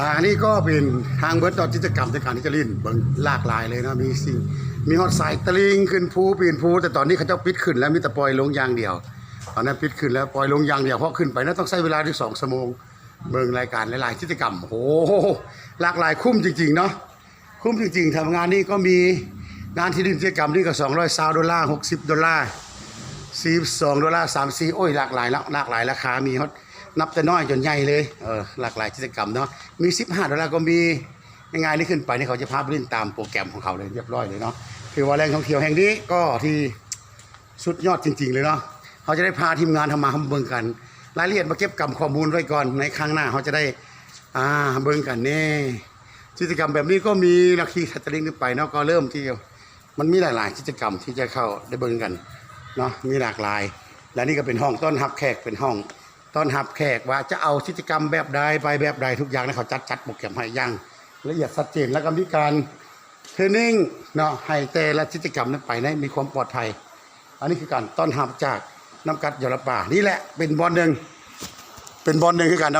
ອັນນີ້ກໍເປັນທາງເບິດເນາະ ກິດຈະກຳໃນການທີ່ຈະຫຼິ້ນ ເບິ່ງຫຼາກຫຼາຍເລີຍເນາະ ມີສິ່ງ ມີຮອດສາຍຕະລິງ ຂຶ້ນພູ ປີນພູ ແຕ່ຕອນນີ້ເຂົາເຈົ້າປິດຂຶ້ນແລ້ວ ມີແຕ່ປ່ອຍລົງຢ່າງດຽວ ຕອນນັ້ນປິດຂຶ້ນແລ້ວ ປ່ອຍລົງຢ່າງດຽວ ເພາະຂຶ້ນໄປນະຕ້ອງໃຊ້ເວລາຢູ່ສອງຊົ່ວໂມງ ເບິ່ງລາຍການຫຼາຍໆກິດຈະກຳ ໂອ້ໂຫ ຫຼາກຫຼາຍ ຄຸ້ມຈິງໆເນາະ ຄຸ້ມຈິງໆ ແຖມງານນີ້ກໍມີງານທີ່ຫຼິ້ນກິດຈະກຳນີ້ກໍສອງຮ້ອຍຊາວໂດລາ ຫົກສິບໂດລາ ສີ່ສິບສອງໂດລາ ສາມສິບ ໂອ້ຍ ຫຼາກຫຼາຍເນາະ ຫຼາກຫຼາຍລາຄາ ມີຮອດ ນັບແຕ່ນ້ອຍຈົນໃຫຍ່ເລີຍ ເອີ ຫຼາກຫຼາຍກິດຈະກຳເນາະ ມີສິບຫ້າໂດລາກໍມີ ງ່າຍໆນີ້ຂຶ້ນໄປນີ້ເຂົາຈະພາໄປຫຼິ້ນຕາມໂປຣແກຣມຂອງເຂົາເລີຍ ຮຽບຮ້ອຍເລີຍເນາະ ຖືວ່າແຫຼ່ງທ່ອງທ່ຽວແຫ່ງນີ້ກໍທີ່ສຸດຍອດຈິງໆເລີຍເນາະ ເຮົາຈະໄດ້ພາທີມງານເຮົາມາເບິ່ງກັນ ລາຍລະອຽດມາເກັບກຳຂໍ້ມູນໄວ້ກ່ອນ ໃນຄັ້ງໜ້າເຮົາຈະໄດ້ ອ່າ ເບິ່ງກັນແນ່ ກິດຈະກຳແບບນີ້ກໍມີເນາະ ຂີ່ສາຍຕະລິງຂຶ້ນໄປເນາະ ກໍເລີ່ມທີ່ ມັນມີຫຼາຍໆກິດຈະກຳທີ່ຈະເຂົ້າໄດ້ເບິ່ງກັນເນາະ ມີຫຼາກຫຼາຍ ແລະນີ້ກໍເປັນຫ້ອງຕ້ອນຮັບແຂກ ເປັນຫ້ອງຕ້ອນຮັບແຂກວ່າຈະເອົາກິດຈະກຳແບບໃດ ໄປແບບໃດ ທຸກຢ່າງນະ ເຂົາຈັດ ຈັດໂປຣແກຣມໃຫ້ຢ່າງລະອຽດຊັດເຈນ ແລ້ວກໍມີການເທຣນນິງເນາະ ໃຫ້ແຕ່ລະກິດຈະກຳນັ້ນໄປໃນມີຄວາມປອດໄພ ອັນນີ້ຄືການຕ້ອນຮັບຈາກນ້ຳກັດຢາລະປາ ນີ້ແຫຼະເປັນບ່ອນໜຶ່ງ ເປັນບ່ອນໜຶ່ງຄືກັນເນາະ